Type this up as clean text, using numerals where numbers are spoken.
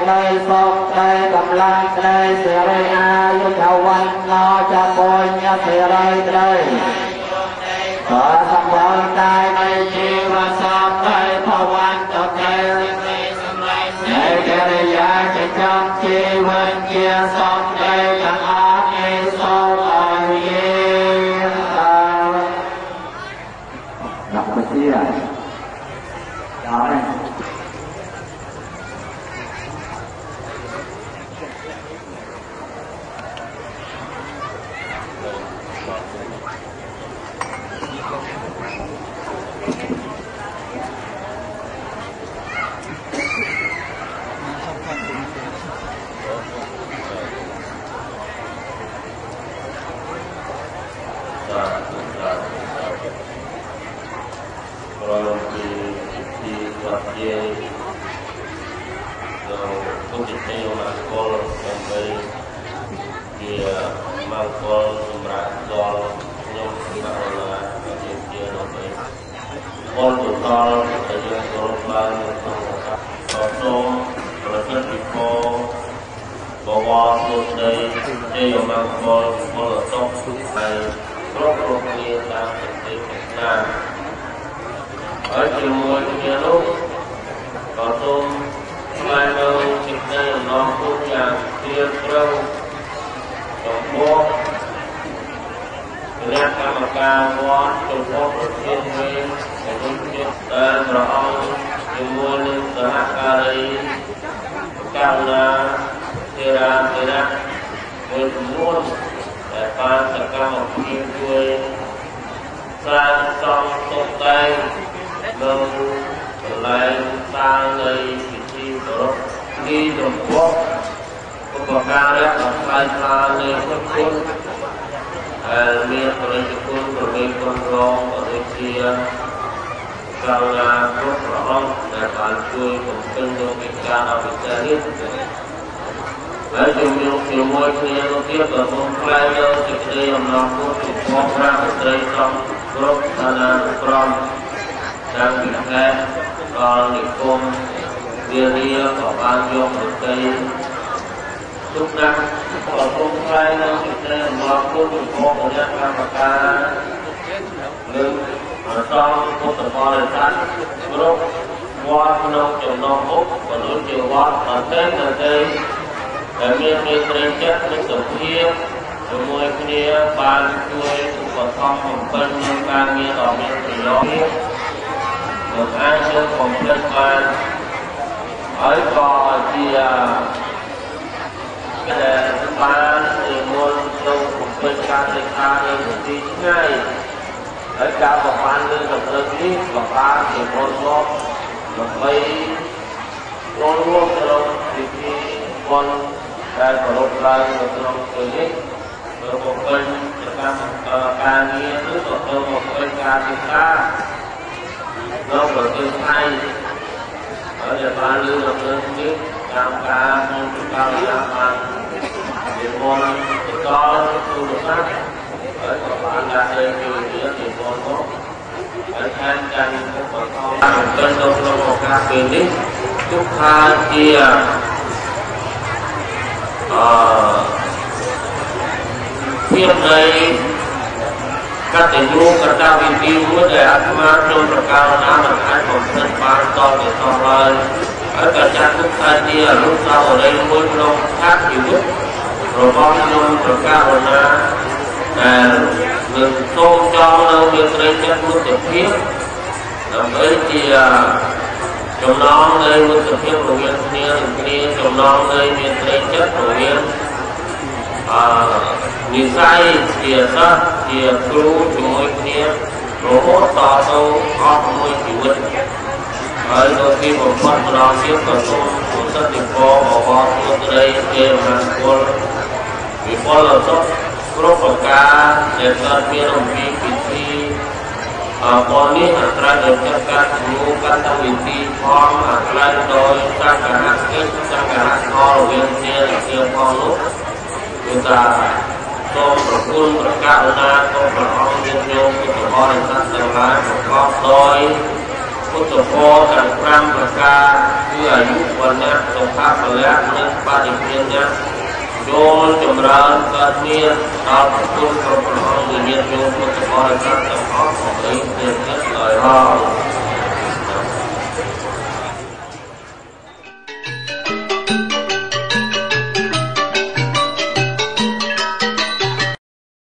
ក្តីសុខក្តីកម្លាំងក្តីសិរីអាយុវណ្ណចបុញ្ញសិរីក្តីขอสังวรกายในชีวทรัพย์ในภวันตเตในกิริยาจะจำชีวิตเกียรติสมเด็จทั้งอานิสงส์อาเยหลับไปเสียได้ ពុទ្ធពរទាំង5ប្រការ គឺអាយុ វណ្ណៈ សុខៈ ពលៈ និងបរិញ្ញាណ ចូលចម្រើនកើតមានដល់គុណគ្រប់ព្រះអង្គ វិញ្ញាណយោពុទ្ធបរិស័ទទាំងអស់ កុំបីទៀតឡើយ។